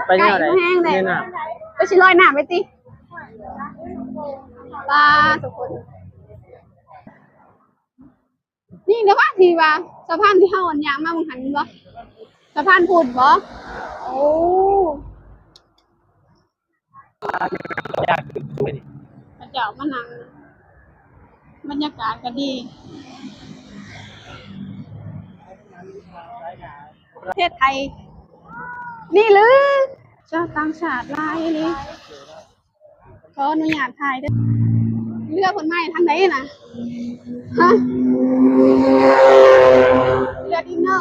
ໄປແນວໃດ? ໃກ້ແຮງເດ້ ແມ່ນ້ຳ ໄປຊິລອຍນ້ຳໄປຕິ? ປາ ທຸກຄົນ ນີ້ເດ້ວ່າ ທີ່ວ່າສະພານທີ່ເຮົາຍ່າງມາມື້ຫັ້ນແມ່ນບໍ່? ສະພານພຸດບໍ່? ໂອ້ ເຂົາເຈົ້າມານັ່ງ ບັນຍາກາດກໍດີ ປະເທດໄທນີ້ຫຼື? ຊາວຕ່າງຊາດຫຼາຍອີ່ຫຼີ. ຂໍອະນຸຍາດຖ່າຍເດີ້. ເຮືອເພິ່ນມາທາງໃດນະ? ຮະ? ເຮືອດິນເນີ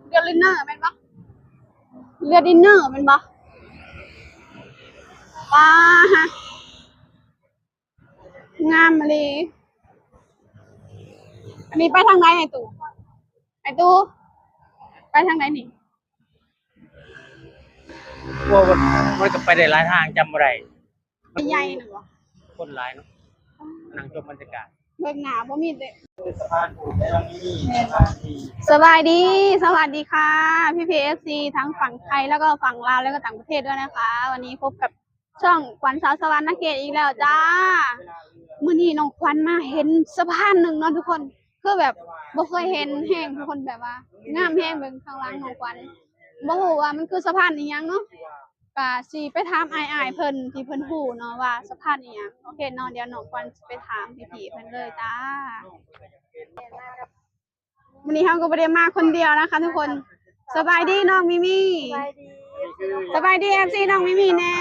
ເຮືອດິນເນີແມ່ນບໍ່? ເຮືອດິນເນີແມ່ນບໍ່? ປາ ຮະ ງາມອີ່ຫຼີ. ອັນນີ້ໄປທາງໃດອ້າຍຕູ້? ອ້າຍຕູ້ ໄປທາງໃດນີ້? ໂອ້ ມັນ ມັນກໍໄປໄດ້ຫຼາຍທາງ ຈຳບໍ່ໄດ້. ໃຫຍ່ນະບໍ່? ຄົນຫຼາຍເນາະ ນັ່ງຊົມບັນຍາກາດ. ເບິ່ງໜ້າບໍ່ມີເດ້. ສະບາຍດີ ສະຫວັດດີຄ່ະ ພີ່ໆ ເອັຟຊີ ທັງຝັ່ງໄທ ແລ້ວກໍຝັ່ງລາວ ແລ້ວກໍຕ່າງປະເທດດ້ວຍນະຄະ. ວັນນີ້ພົບກັບຊ່ອງຂວັນສາວສະຫວັນນະເຂດອີກແລ້ວຈ້າ. ມື້ນີ້ນ້ອງຂວັນມາເຫັນສະພານໜຶ່ງເນາະທຸກຄົນ ຄືແບບບໍ່ເຄີຍເຫັນແຮງທຸກຄົນ ແບບວ່າງາມແຮງ. ເບິ່ງຂ້າງຫຼັງນ້ອງຂວັນ ບໍ່ຮູ້ວ່າມັນຄືສະພານອີ່ຫຍັງເນາະ. ກະຊິໄປຖາມອ້າຍໆເພິ່ນທີ່ເພິ່ນຮູ້ເນາະວ່າສະພານອີ່ຫຍັງ. ໂອເຄເນາະ ດຽວນ້ອງຂວັນຊິໄປຖາມພີ່ໆເພິ່ນເລີຍຈ້າ. ມື້ນີ້ເຮົາກໍບໍ່ໄດ້ມາຄົນດຽວນະຄະທຸກຄົນ. ສະບາຍດີນ້ອງມີມີ. ສະບາຍດີ ສະບາຍດີ ເອັຟຊີ ນ້ອງມີມີແດ່.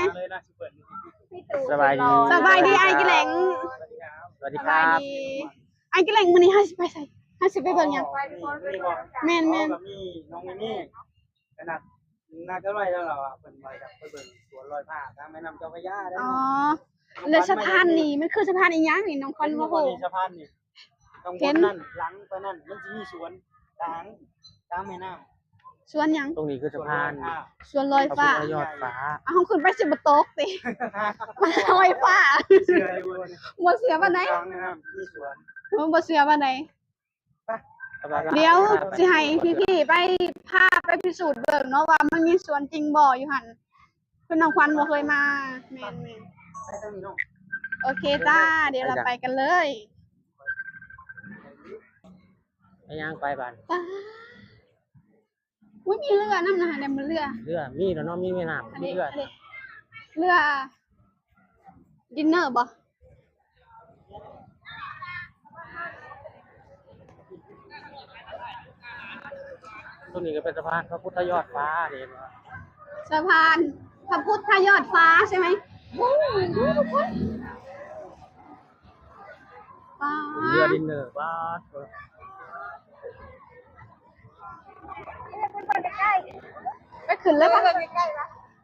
ສະບາຍດີ ສະບາຍດີອ້າຍກິແຫຼງ. ສະບາຍດີ ອ້າຍກິແຫຼງ. ມື້ນີ້ເຮົາຊິໄປໃສ? ເຮົາຊິໄປເບິ່ງຫຍັງ? ແມ່ນໆ ນ້ອງມີມີ ຂະໜາດນັດກັນໄວ້ແລ້ວລະວ່າເພິ່ນວ່າຢາກໄປເບິ່ງສວນລອຍຟ້າທາງແມ່ນ້ຳເຈົ້າພະຍາເດ້. ອໍ ແລ້ວສະພານນີ້ມັນຄືສະພານອີ່ຫຍັງນີ້? ນ້ອງຂວັນບໍ່ຮູ້. ສະພານນີ້ ຂ້າງບົນນັ້ນ ຫຼັງໄປນັ້ນມັນຊິມີສວນທາງ ທາງແມ່ນ້ຳ. ສວນຫຍັງ? ຕົງນີ້ຄືສະພານ ສວນລອຍຟ້າ ສວນລອຍຟ້າ. ເອົ້າ ເຮົາຂຶ້ນໄປຊິບໍ່ຕົກຕິ? ມັນລອຍຟ້າ. ເຊື່ອຢູ່ບໍ່? ບໍ່ເຊື່ອປານໃດ. ທາງແມ່ນ້ຳມີສວນ. ເອີ ບໍ່ເຊື່ອປານໃດ. ດຽວຊິໃຫ້ພີ່ໆໄປ ພາໄປພິສູດເບິ່ງເນາະວ່າມັນມີສວນຈິງບໍ່ຢູ່ຫັ້ນ. ເພິ່ນນ້ອງຂວັນບໍ່ເຄີຍມາ. ແມ່ນໆ ໂອເຄຈ້າ ດຽວເຮົາໄປກັນເລີຍ. ໄປຍ່າງໄປບາດ. ອຸ້ຍ ມີເຮືອນຳນະ ແລ້ວມັນເຮືອ ເຮືອມີແລ້ວເນາະ ມີແມ່ນ້ຳ ມີເຮືອ ເຮືອດິນເນີບໍ່? ຕົງນີ້ກໍເປັນສະພານພະພຸດທະຍອດຟ້າເດ້. ສະພານພະພຸດທະຍອດຟ້າໃຊ່ໄໝ? ໂອ້ໂຫ ທຸກຄົນ ປາ ເຮືອດິນເນີ ປາດ. ໄປຂຶ້ນເລີຍປະ? ໄ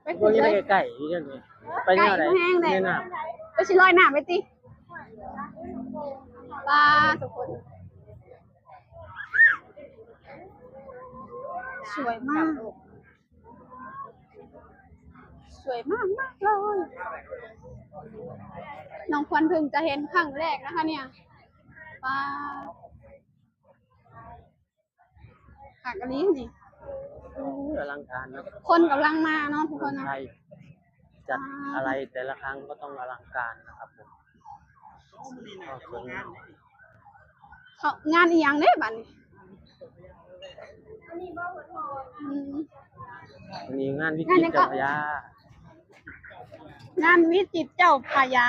ປຂຶ້ນເລີຍ ໃກ້ໆ ຢູ່ຈັ່ງນີ້. ໄປແນວໃດ? ແມ່ນ້ຳ ໄປຊິລອຍນ້ຳໄປຕິ? ປາ ທຸກຄົນ ສວຍມາກ ສວຍມາກໆເລີຍ. ນ້ອງຂວັນເພິ່ງຈະເຫັນຄັ້ງແລກນະຄະເນຍ. ປາ ຄັກອີ່ຫຼີນີ້ ໂອ້ຍ ອະລັງການເນາະ. ຄົນກຳລັງມາເນາະທຸກຄົນເນາະ. ຄົນໄທຈັດອາໄລແຕ່ລະຄັ້ງກໍຕ້ອງອະລັງການນະຄັບຜົມ. ເຂົ້າງານອີ່ຫຍັງເດ້ບາດນີ້? ອືມ ອັນນີ້ງານວິຈິດເຈົ້າພະຍາ ງານວິຈິດເຈົ້າພະຍາ.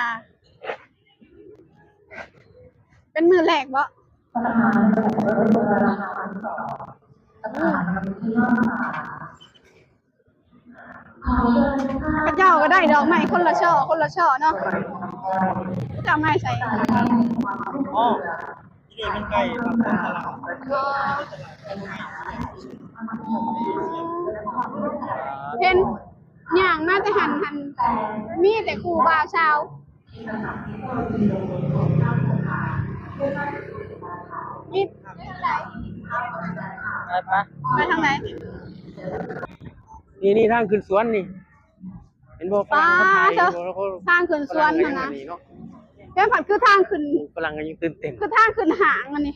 ເປັນມື້ແລກບໍ່? ເຂົາເຈົ້າກໍໄດ້ດອກໄມ້ຄົນລະຊ່ອ ຄົນລະຊ່ອເນາະ. ເຈົ້າໄມ້ໃສ? ອໍ ເຫັນຍ່າງມາແຕ່ຫັ້ນ ຫັ້ນມີແຕ່ຄູ່ບ່າວສາວ. ໄປ ໄປ ໄປທາງໃດ? ນີ້ ນີ້ທາງຂຶ້ນສວນນີ້ ເຫັນບໍ່? ປາ ຝຣັ່ງເຂົາຖ່າຍຢູ່ ທາງຂຶ້ນສວນຫັ້ນນະ. ແຕ່ພັດຄືທາງຂຶ້ນ ຝຣັ່ງກໍຍັງຕື່ນເຕັ້ນ ຄືທາງຂຶ້ນຫ້າງອັນນີ້.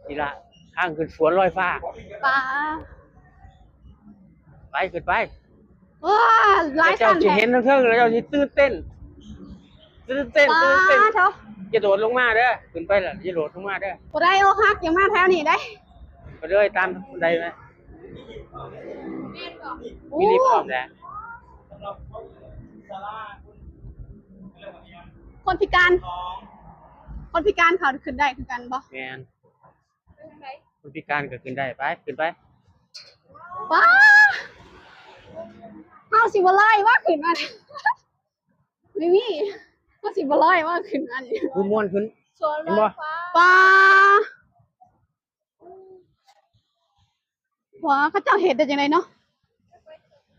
ນີ້ລະ ທາງຂຶ້ນສວນລອຍຟ້າ. ປາ ໄປ ຂຶ້ນໄປ. ວ້າ ຫຼາຍຊັ້ນແທ້ ເຈົ້າຊິເຫັນເທິງໆ ແລ້ວເຈົ້າຊິຕື່ນເຕັ້ນ ຕື່ນເຕັ້ນ ຕື່ນເຕັ້ນ ປາໂທ ຢ່າໂດດລົງມາເດີ ຂຶ້ນໄປລະ ຢ່າໂດດລົງມາເດີ ຜູ້ໃດອົກຫັກຢ່າມາແຖວນີ້ເດ້ ໄປເລີຍ ຕາມບັນໄດມາ ມີລິຟພຮ້ອມແຫຼະ ຄົນພິການ ຄົນພິການເຂົາຂຶ້ນໄດ້ຄືກັນບໍ່? ແມ່ນ ຄົນພິການກໍຂຶ້ນໄດ້ ໄປ ຂຶ້ນໄປ ປ້າ ເຮົາຊິບໍ່ລອຍວ່າຂຶ້ນອັນນີ້ ມີມີ ເຮົາຊິບໍ່ລອຍວ່າຂຶ້ນອັນນີ້ ຄືມ່ວນຂຶ້ນ ເຫັນບໍ່? ປ້າ ວ່າເຂົາເຈົ້າເຮັດໄດ້ຈັ່ງໃດເນາະ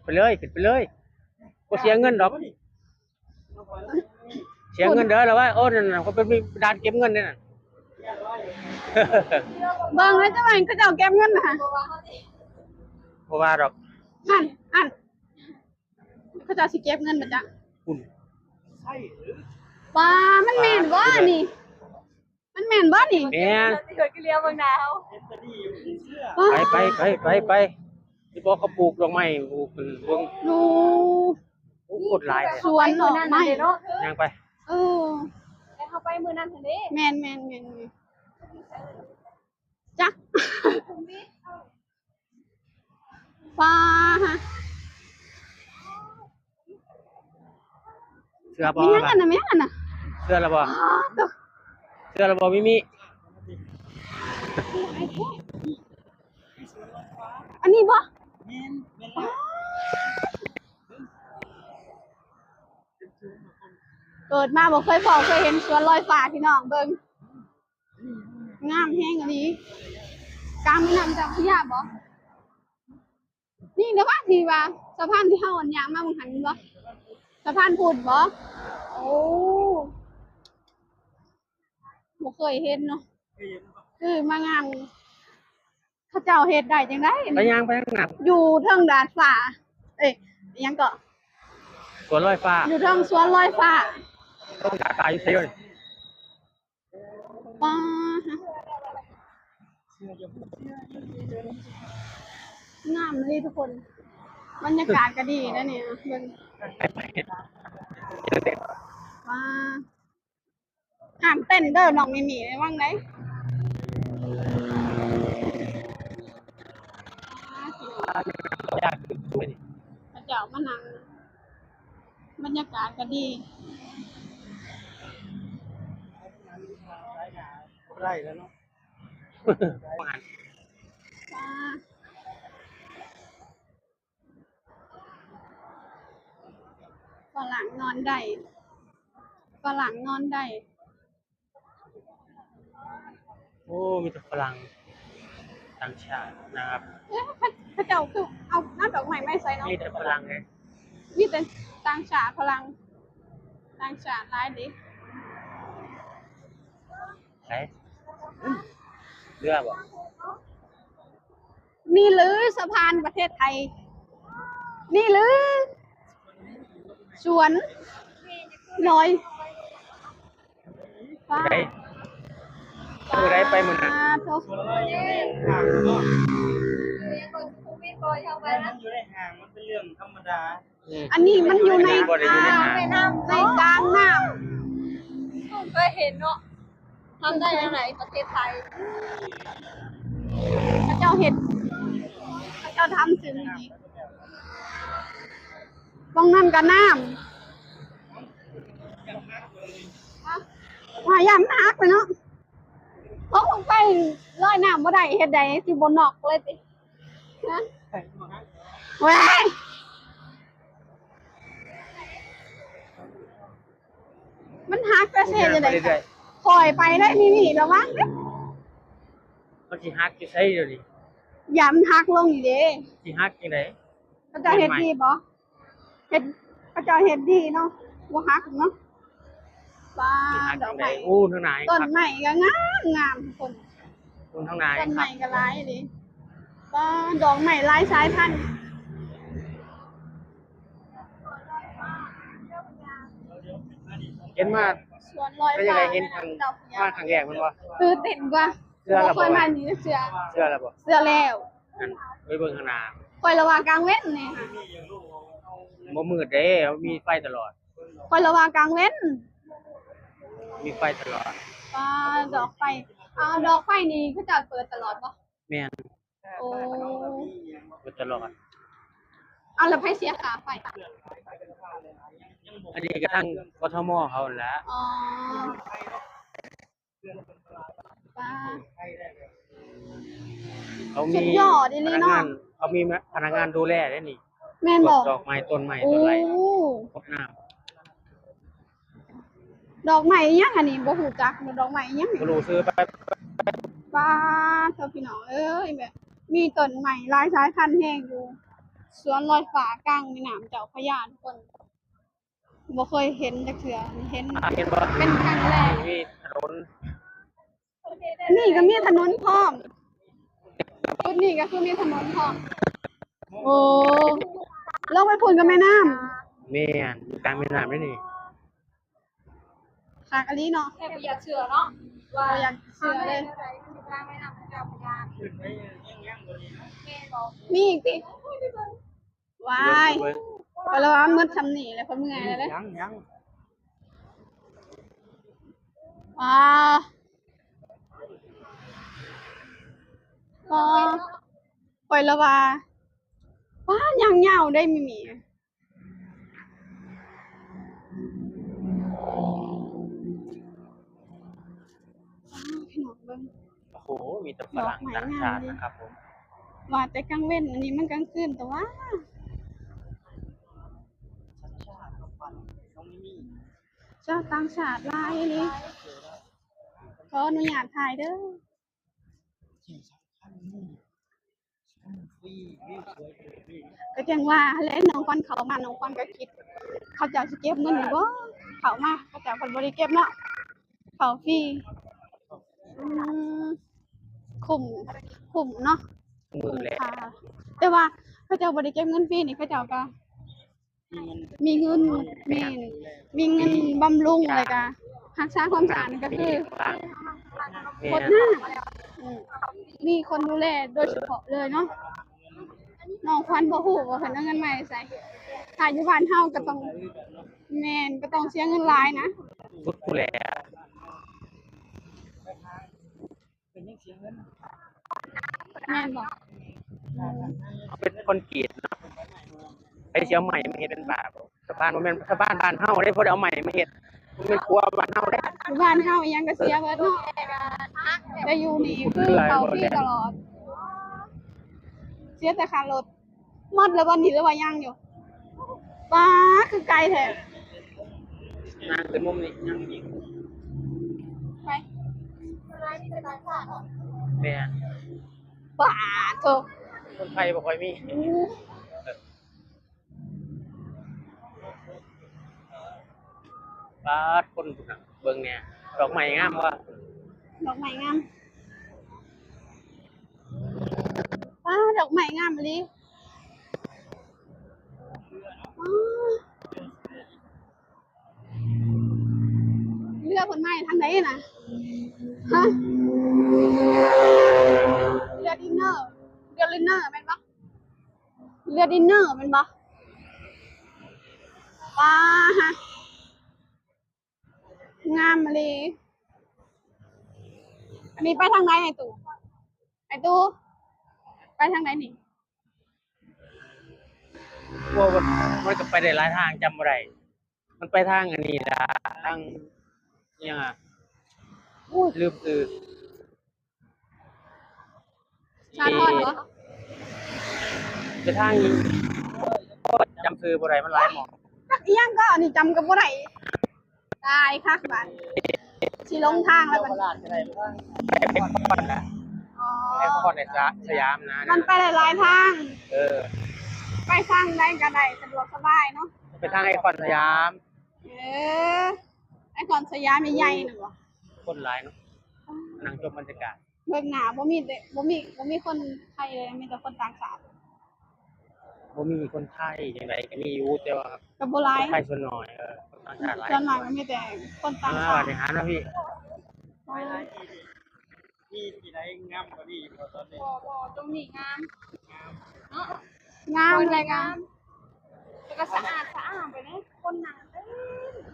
ໄປເລີຍ ຂຶ້ນໄປເລີຍ ບໍ່ເສຍເງິນດອກ ເສຍເງິນເດີລະວ່າ ໂອ້ ນັ້ນນະ ເຂົາເປັນມີດ່ານເກັບເງິນເດ້ນັ້ນ ເບິ່ງແລ້ວຈັ່ງໃດເຂົາເຈົ້າເກັບເງິນນະ ບໍ່ວ່າດອກ ຫັ້ນ ຫັ້ນ ເຂົາເຈົ້າຊິເກັບເງິນບໍ່ຈັກ ພຸ້ນ ປ້າ ມັນແມ່ນບໍ່ນີ້? ມັນແມ່ນບໍ່ນີ້? ແມ່ນ ເຂົາຊິເລີຍເບິ່ງໜ້າເຮົາ ໄປ ໄປ ໄປ ໄປ ໄປ ຊິບອກເຂົາປູກດອກໄມ້ ປູກເບິ່ງ ໂອ້ ໂອ້ ໂຄດຫຼາຍແທ້ ສວນດອກໄມ້ເນາະ ຍ່າງໄປ ເອີ ແຕ່ເຮົາໄປມື້ນັ້ນຫັ້ນເດ້ ແມ່ນໆໆໆ ຈັກ ປ້າ ເຊື່ອບໍ່? ມີຫຍັງຫັ້ນນະ? ມີຫຍັງຫັ້ນນະ? ເຊື່ອແລ້ວບໍ່? ເຊື່ອແລ້ວບໍ່? ມີມີ ອັນນີ້ບໍ່? ແມ່ນ ແມ່ນແລ້ວ ເກີດມາບໍ່ເຄີຍພໍ້ເຄີຍເຫັນສວນລອຍຟ້າ ພີ່ນ້ອງເບິ່ງ. ງາມແຮງອີ່ຫຼີ ກາງແມ່ນ້ຳເຈົ້າພະຍາບໍ? ນີ້ນະວະ ທີ່ວ່າສະພານທີ່ເຮົາອັນຍ່າງມາເບິ່ງຫັ້ນແມ່ນບໍ່? ສະພານພຸ້ນບໍ? ໂອ້ ບໍ່ເຄີຍເຫັນເນາະ ຄືມາງາມ ເຂົາເຈົ້າເຮັດໄດ້ຈັ່ງໃດ? ໄປຍ່າງໄປທາງໜ້າ ຢູ່ເທິງດາດຟ້າ ເອີຍ ອີ່ຫຍັງເກາະ? ສວນລອຍຟ້າ ຢູ່ເທິງສວນລອຍຟ້າ ເທິງດາດຟ້າຢູ່ໃສເອີຍ? ປ້າ ງາມເລີຍທຸກຄົນ ບັນຍາກາດກໍດີນະນີ້ ເບິ່ງ ປ້າ ຫ້າມເຕັ້ນເດີ ນ້ອງມີມີ ລະວັງໄດ໋ ເຂົາເຈົ້າມານັ່ງ ບັນຍາກາດກໍດີ ບໍ່ໄດ້ແລ້ວເນາະ ອ່າ ຝຣັ່ງນອນໄດ້ ຝຣັ່ງນອນໄດ້. ໂອ້ ມີແຕ່ຝຣັ່ງ ຕ່າງຊາດນະຄັບ ເອີ ເຂົາ ເຂົາເຈົ້າຄືເອົານ້ຳດອກໄມ້ມາໃສ່ເນາະ ມີແຕ່ຝຣັ່ງເດ້ ມີແຕ່ຕ່າງຊາດ ຝຣັ່ງ ຕ່າງຊາດຫຼາຍເດ້ ໃສ ເຮືອບໍ? ນີ້ຫຼືສະພານປະເທດໄທ? ນີ້ຫຼືສວນລອຍຟ້າ? ໄດ້ ມື້ໃດໄປມື້ນັ້ນ? ໂທ້ ຢູ່ໃນຫ້າງ ມັນເປັນເລື່ອງທຳມະດາ. ອືມ ອັນນີ້ມັນຢູ່ໃນ ຢູ່ໃນ ອ່າ ແມ່ນ້ຳ ໃນກາງນ້ຳ ເພິ່ງເຄີຍເຫັນເນາະ ທຳໄດ້ຈັ່ງໃດປະເທດໄທ ເຂົາເຈົ້າເຮັດ ເຂົາເຈົ້າທຳເປັນນີ້ ໝ່ອງນັ້ນກະນ້ຳ ວ່າຢ້ານມັນຫັກເລີຍເນາະ ຕົກລົງໄປລອຍນ້ຳບໍ່ໄດ້ ເຮັດໃດ ຊິບໍ່ນັອກເລີຍຕິ? ຮະ ເວີຍ ມັນຫັກແລ້ວຊິເຮັດຈັ່ງໃດ? ຄ່ອຍໄປໄດ້ ມີມີລະວັງເດ້ ມັນຊິຫັກຢູ່ໃສດຽວນີ້? ຢ້ານມັນຫັກລົງນີ້ເດ້ ຊິຫັກຈັ່ງໃດ? ເຂົາເຈົ້າເຮັດດີບໍ່? ເຮັດ ເຂົາເຈົ້າເຮັດດີເນາະ ບໍ່ຫັກເນາະ. ປ້າ ດອກໄມ້ ໂອ້ ທາງໜ້າ ຕົ້ນໄມ້ກໍງາມໆ ທຸກຄົນ ຕົ້ນທາງໜ້າ ຕົ້ນໄມ້ກໍຫຼາຍເດ້ ປ້າ ດອກໄມ້ຫຼາຍສາຍພັນ ເຫັນມາ ສວນລອຍຟ້າ ເປັນຈັ່ງໃດ ເຫັນຄັ້ງ ມາຄັ້ງແລກແມ່ນບໍ່? ຕື່ນເຕັ້ນກວ່າ ເຊື່ອແລ້ວບໍ່? ບໍ່ເຄີຍມານີ້ເທື່ອ ເຊື່ອແລ້ວບໍ່? ເຊື່ອແລ້ວ ນັ້ນ ໄປເບິ່ງຂ້າງໜ້າ ຂ້ອຍລະວ່າກາງເວັນນີ້ ບໍ່ມືດເດ້ ມີໄຟຕະຫຼອດ. ຂ້ອຍລະວ່າກາງເວັນ ມີໄຟຕະຫຼອດ. ອ່າ ດອກໄຟ ອ່າ ດອກໄຟນີ້ເຂົາເຈົ້າເປີດຕະຫຼອດບໍ່? ແມ່ນ. ໂອ້ ເປີດຕະຫຼອດ. ເອົາ ແລ້ວໃຜເສຍຄ່າໄຟ? ອັນນີ້ກໍທາງ ກທມ ເຂົາຫັ້ນແຫຼະ. ອໍ ປາ ເຂົາມີ ສຸດຍອດອີ່ຫຼີເນາະ ພະນັກງານ ເຂົາມີພະນັກງານດູແລເດ້ນີ້. ແມ່ນບໍ່? ພວກດອກໄມ້ ຕົ້ນໄມ້ ໂອ້ ຕົ້ນໄມ້ ຫົດນ້ຳ. ດອກໄມ້ອີ່ຫຍັງອັນນີ້? ບໍ່ຮູ້ຈັກ ດອກໄມ້ອີ່ຫຍັງນີ້? ບໍ່ຮູ້ຊື່. ປາດໂທ້ ພີ່ນ້ອງເອີຍ ແບບມີຕົ້ນໄມ້ຫຼາຍສາຍພັນແຮງຢູ່ ສວນລອຍຟ້າກາງແມ່ນ້ຳເຈົ້າພະຍາ ທຸກຄົນ. ບໍ່ເຄີຍເຫັນຈັກເທື່ອ ເຫັນ ອ່າ ເຫັນບໍ່? ເປັນຄັ້ງແລກ. ມີຖະໜົນ ນີ້ກໍມີຖະໜົນພ້ອມ ຈຸດນີ້ກໍຄືມີຖະໜົນພ້ອມ. ໂອ້ ລົງໄປພຸ້ນກໍແມ່ນ້ຳ. ແມ່ນ ຢູ່ກາງແມ່ນ້ຳເດ້ນີ້. ຄັກອີ່ຫຼີເນາະ ແທບບໍ່ຢາກເຊື່ອເນາະ ວ່າບໍ່ຢາກເຊື່ອເລີຍ ກາງແມ່ນ້ຳເຈົ້າພະຍາ. ມີອີກຕິ? ວ້າຍ ເບິ່ງ ເບິ່ງ ຂ້ອຍລະວ່າມັນໝົດຊ່ຳນີ້ແຫຼະ ຂ້ອຍເມື່ອຍແລ້ວເດ້. ຍັງ ຍັງ ວ້າ ກໍ ຂ້ອຍລະວ່າ ວ້າ ຍ່າງຍາວໄດ໋ ມີ ມີ ອ້າວ ພີ່ນ້ອງເບິ່ງ ໂອ້ໂຫ ມີແຕ່ຝຣັ່ງຕ່າງຊາດນະຄັບຜົມ. ວ່າແຕ່ກາງເວັນ ອັນນີ້ມັນກາງຄືນຕົວະ. ຊາວຕ່າງຊາດຫຼາຍອີ່ຫຼີ. ຂໍອະນຸຍາດຖ່າຍເດີ. ກໍຈັ່ງວ່າຫັ້ນແຫຼະ ນ້ອງຂວັນເຂົ້າມາ ນ້ອງຂວັນກໍຄິດ ເຂົາເຈົ້າຊິເກັບເງິນຢູ່ບໍ່? ເຂົ້າມາເຂົາເຈົ້າເພິ່ນບໍ່ໄດ້ເກັບເນາະ ເຂົ້າຟຣີ. ອືມ ຄຸ້ມ ຄຸ້ມເນາະ ຄຸ້ມແຫຼະ ແຕ່ວ່າເຂົາເຈົ້າບໍ່ໄດ້ເກັບເງິນຟຣີນີ້ ເຂົາເຈົ້າກໍ ມີເງິນ ແມ່ນ ມີເງິນບຳລຸງ ແລ້ວກະຮັກສາຄວາມສະອາດ ກໍຄື ແມ່ນ ຄົນໜ້າ ອືມ ມີຄົນດູແລໂດຍສະເພາະເລີຍເນາະ. ນ້ອງຂວັນບໍ່ຮູ້ວ່າເພິ່ນເອົາເງິນມາແຕ່ໃສ ຖ້າຢູ່ບ້ານເຮົາກໍຕ້ອງ ແມ່ນ ກໍຕ້ອງເສຍເງິນຫຼາຍນະ ສຸດພຸ້ນແຫຼະ. ເປັນຫຍັງເສຍເງິນ ແມ່ນບໍ່? ເປັນຄອນກຣີດເນາະ ໃຜຊິເອົາໄມ້ມາເຮັດເປັນບາດ ຊາວບ້ານ ບໍ່ແມ່ນຊາວບ້ານບ້ານເຮົາເດ້ ບໍ່ໄດ້ເອົາໄມ້ມາເຮັດ ບໍ່ແມ່ນຄົວບ້ານເຮົາເດ້. ຢູ່ບ້ານເຮົາອີ່ຫຍັງກໍເສຍເບິດເນາະ ແຕ່ຢູ່ນີ້ຄືເຂົ້າຟຣີຕະຫຼອດ ເສຍແຕ່ຄ່າລົດ. ໝົດແລ້ວບໍ່ນີ້ ຫຼືວ່າຍັງຢູ່? ປາ ຄືໄກແທ້ ນາງແຕ່ມຸມນີ້ຍັງອີກ ໄປ ແມ່ນ ປາໂທ້ ຄົນໄທບໍ່ຄ່ອຍມີ. ປາດ ຄົນພຸ້ນນະ ເບິ່ງແດ່ ດອກໄມ້ງາມບໍ່? ດອກໄມ້ງາມ. ປາ ດອກໄມ້ງາມອີ່ຫຼີ ປາ ເຮືອເພິ່ນມາທາງໃດນະ? ຮະ ເຮືອດິນເນີ ເຮືອດິນເນີແມ່ນບໍ່? ເຮືອດິນເນີແມ່ນບໍ່? ປາ ຮະ ງາມອີ່ຫຼີ. ອັນນີ້ໄປທາງໃດໄອ້ຕູ້? ໄອ້ຕູ້ ໄປທາງໃດນີ້? ໂອ້ ມັນ ມັນກໍໄປໄດ້ຫຼາຍທາງ ຈຳບໍ່ໄດ້. ມັນໄປທາງອັນນີ້ລະ ທາງອີ່ຫຍັງອະ ໂອ້ຍ ລືມຊື່. ສາທອນບໍ່? ໄປທາງ ໂອ້ຍ ຈຳຊື່ບໍ່ໄດ້ ມັນຫຼາຍໝ່ອງ. ຈັກອີ່ຫຍັງກໍ ອັນນີ້ຈຳກໍບໍ່ໄດ້. ຕາຍຄັກບາດ ຊິຫຼົງທາງແລ້ວບັດນີ້. ໄປໄອຄອນນະ ອໍ ໄອຄອນໃນສະ ສະຫຍາມນະ. ມັນໄປຫຼາຍໆທາງ. ເອີ ໄປທາງໃດກໍໄດ້ ສະດວກສະບາຍເນາະ. ໄປທາງໄອຄອນສະຫຍາມ. ເອີ ໄອຄອນສະຫຍາມໃຫຍ່ໆນັ້ນບໍ່? ຄົນຫຼາຍເນາະ ນັ່ງຊົມບັນຍາກາດ. ເບິ່ງໜ້າບໍ່ມີແຕ່ ບໍ່ມີ ບໍ່ມີຄົນໄທເລີຍ ມີແຕ່ຄົນຕ່າງຊາດ. ບໍ່ມີຄົນໄທຈັ່ງໃດກໍມີຢູ່ ແຕ່ວ່າກໍບໍ່ຫຼາຍ ຄົນໄທສ່ວນໜ້ອຍ. ເອີ ຄົນຕ່າງຊາດຫຼາຍ ສ່ວນມາກກໍມີແຕ່ຄົນຕ່າງຊາດ. ອ່າ ໄປຫານະພີ່ ໄປຫຼາຍທີ່ ມີທີ່ໃດງາມກວ່ານີ້ບໍ່ຕອນນີ້? ບໍ່ ບໍ່ ຕົງນີ້ງາມ ງາມເນາະ ງາມແຫຼະ ງາມ. ກໍສະອາດສະອ້ານໄປເລີຍ ຄົນນັ່ງເຕັມ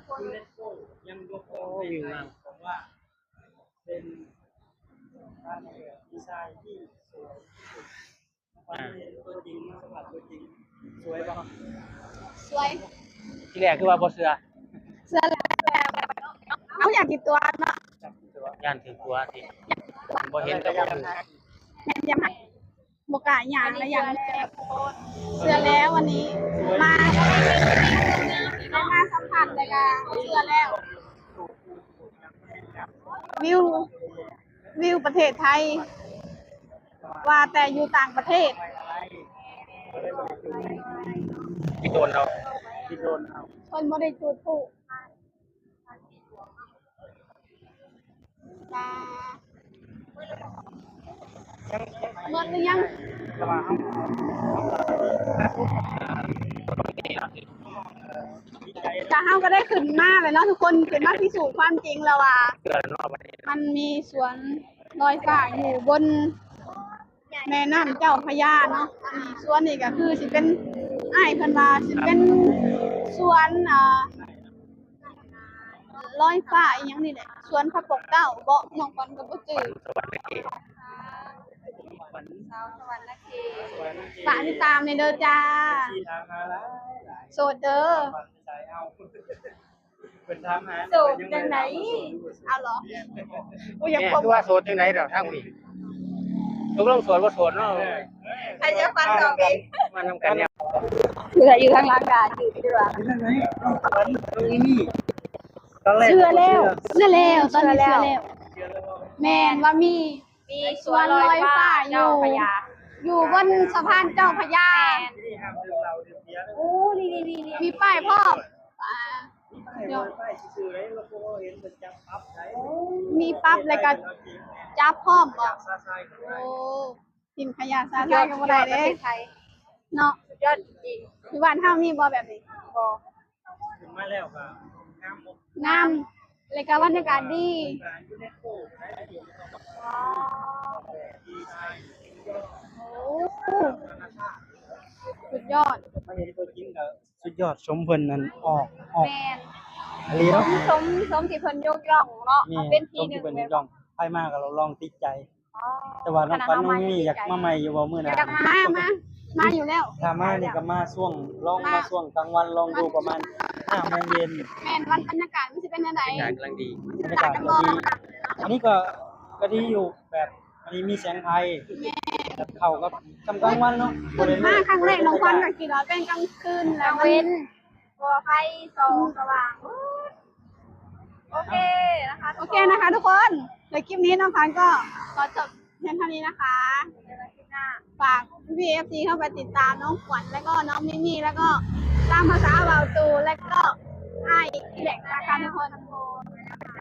ຄົນ. ຢູເນສໂກຍັງຍົກ ໂອ້ ວິວງາມ ເປັນການດີໄຊທີ່ສວຍທີ່ສຸດ. ອ່າ ຕົວຈິງ ມາສຳຜັດຕົວຈິງ ສວຍບໍ່? ສວຍ. ທີແລກຄືວ່າບໍ່ເຊື່ອ? ເຊື່ອແລ້ວ ເຮົາຢາກຊິຕົວະເນາະ ຢ້ານຖືກຕົວະຕິ ບໍ່ເຫັນກໍບໍ່ຮູ້ ແມ່ນ ບໍ່ກ້າຍ່າງແລ້ວ ຢ້ານ. ເຊື່ອແລ້ວ ວັນນີ້ມາ ໄດ້ມາສຳຜັດແລ້ວກໍເຊື່ອແລ້ວ. ວິວ ວິວປະເທດໄທ ວ່າແຕ່ຢູ່ຕ່າງປະເທດ ກິນໂດນເອົາ ກິນໂດນເອົາ ເພິ່ນບໍ່ໄດ້ຈູດພູ ກະ ໝົດຫຼືຍັງ? ກະເຮົາກໍໄດ້ຂຶ້ນມາແລ້ວເນາະທຸກຄົນ ຂຶ້ນມາພິສູດຄວາມຈິງແລ້ວວ່າ ມັນມີສວນລອຍຟ້າຢູ່ບົນແມ່ນ້ຳເຈົ້າພະຍາເນາະ. ອັນນີ້ສວນນີ້ກໍຄືຊິເປັນ ອ້າຍເພິ່ນວ່າຊິເປັນສວນ ອ່າ ລອຍຟ້າອີ່ຫຍັງນີ້ແຫຼະ ສວນພະປົກເກົ້າເບາະ ນ້ອງຂວັນກໍບໍ່ຈື່. ສາວສະຫວັນນະເຂດ ຝາກຕິດຕາມແດ່ເດີຈ້າ. ໂສດເດີ. ເພິ່ນຖາມຫາ ໂສດຈັ່ງໃດ? ເອົາເຫລອ? ໂອ້ຍ ຢາກ ແມ່ ພວກ ຄືວ່າໂສດຈັ່ງໃດດອກທາງນີ້? ຕົກລົງໂສດບໍ່ໂສດເນາະ? ໃຜຈະຟັງຕໍ່ໄປ? ມານຳກັນແນວ ຢູ່ ຢູ່ທາງຫຼັງກະຢູ່ທີ່ວ່າ ເຊື່ອແລ້ວ ນັ້ນແຫຼະ ຕອນນີ້ເຊື່ອແລ້ວ ແມ່ນວ່າມີ ມີສວນລອຍຟ້າຢູ່ ຢູ່ບົນສະພານເຈົ້າພະຍາ. ໂອ້ ນີ້ໆ ມີປ້າຍພ້ອມ ອ່າ ມີປັບແລ້ວກໍຈັບພ້ອມບໍ? ໂອ້ ຖິ້ມຂະຫຍະຊະຊາຍກໍບໍ່ໄດ້ເດ້ເນາະ. ສຸດຍອດຈິງໆ. ຢູ່ບ້ານເຮົາມີບໍ່ແບບນີ້? ບໍ່. ຂຶ້ນມາແລ້ວກໍງາມ ງາມ ແລ້ວກໍບັນຍາກາດດີ. ໂອ້ ສຸດຍອດ. ມາເຫັນຕົວຈິງກໍສຸດຍອດ ຊົມເພິ່ນນັ້ນອອກ ອອກ ແມ່ນ ອີ່ຫຼີເນາະ. ຊົມ ຊົມທີ່ເພິ່ນຍົກຍ້ອງເນາະ. ແມ່ນ ເປັນທີ່ໜຶ່ງ ຊົມທີ່ເພິ່ນຍົກຍ້ອງ. ໃຜມາກໍລອງຕິດໃຈ. ອໍ ແຕ່ວ່ານ້ອງຂວັນນ້ອງມີຢາກມາໃໝ່ຢູ່ບໍ່ມື້ໜ້າ? ຢາກມາ ມາ ມາຢູ່ແລ້ວ. ຖ້າມານີ້ກໍມາຊ່ວງ ລອງມາ ມາຊ່ວງກາງວັນ ລອງດູປະມານຫ້າໂມງເຢັນ. ແມ່ນ ວັນ ບັນຍາກາດມັນຊິເປັນແນວໃດ? ບັນຍາກາດກຳລັງດີ. ບັນຍາກາດກຳລັງດີ. ອັນນີ້ກໍ ກໍດີຢູ່ ແບບ ອັນນີ້ມີແສງໄຟ ແມ່ນ ແບບເຂົ້າກັບ ຊ່ຳກາງວັນເນາະ. ຂຶ້ນມາຄັ້ງແລກນ້ອງຂວັນກໍຄິດວ່າເປັນກາງຄືນ ກາງເວັນ ບໍ່ ໄຟສ່ອງສະຫວ່າງ. ໂອເຄນະຄະ ໂອເຄນະຄະທຸກຄົນ. ແລະຄລິບນີ້ນ້ອງຂວັນກໍຂໍຈົບພຽງເທົ່ານີ້ນະຄະ. ຝາກພີ່ໆ ເອັຟຊີ ເຂົ້າໄປຕິດຕາມນ້ອງຂວັນ ແລ້ວກໍນ້ອງມິມີ່ ແລ້ວກໍຕາມພາສາເວົ້າຕູ່ ແລ້ວກໍອ້າຍແບກນະຄະທຸກຄົນ. ໂ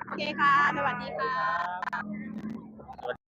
ອເຄຄ່ະ ສະຫວັດດີຄ່ະ.